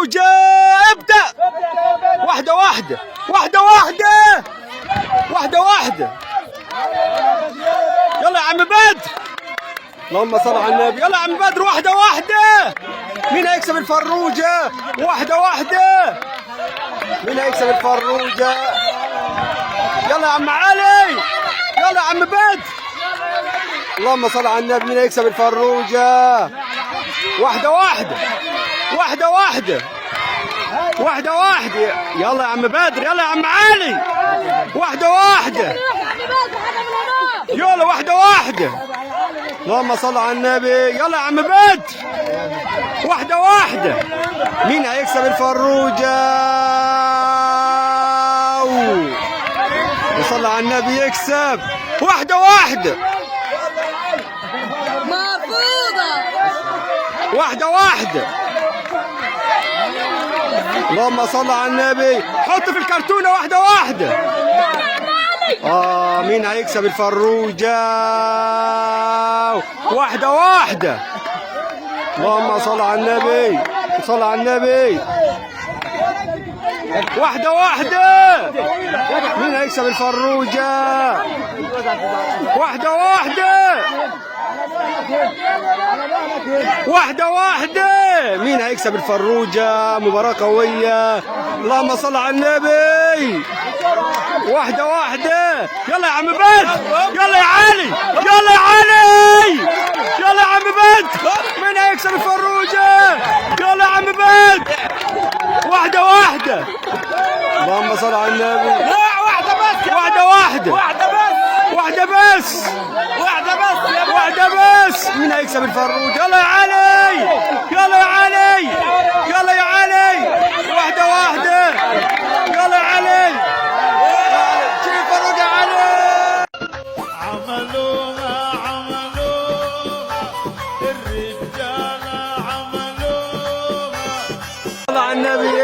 الفروجة؟ ابدأ. واحدة واحدة، واحدة واحدة، واحدة واحدة. يلا يا عم بدر، اللهم صل على النبي. يلا يا عم بدر، واحدة واحدة. مين هيكسب الفروجة؟ واحدة واحدة. مين هيكسب الفروجة؟ يلا يا عم علي، يلا يا عم بدر، اللهم صل على النبي. مين هيكسب الفروجة؟ واحدة واحدة، واحدة واحدة، واحدة واحدة. يلا يا عم بدر، يلا يا عم علي، واحدة واحدة، يلا واحدة واحدة. اللهم صل على النبي. يلا يا عم بدر، واحدة واحدة. مين هيكسب الفروجة؟ وصلى على النبي يكسب. واحدة واحدة، مرفوضة. واحدة واحدة. اللهم صل على النبي. حط في الكرتونة. واحدة واحدة. مين هيكسب الفروجة؟ واحدة واحدة. اللهم صل على النبي، صل على النبي. واحدة واحدة. مين هيكسب الفروجة؟ واحدة واحدة، واحدة واحدة. مين هيكسب الفروجة؟ مباراة قوية. اللهم صل على النبي. واحدة واحدة. يلا يا عم بدر، يلا يا علي، يلا يا علي، يلا يا عم بدر. مين هيكسب الفروجة؟ يلا يا عم بدر، واحدة واحدة. اللهم صل على النبي. لا، واحدة بس. واحدة واحدة، واحدة بس. واحدة بس. واحدة بس يا واحدة بس. مين هيكسب الفروج؟ يلا يا علي، يلا يا علي، يلا يا علي، واحدة واحدة. يلا يا علي، شيل الفروج يا علي. عملوها، عملوها الرجالة، عملوها. صلى على النبي.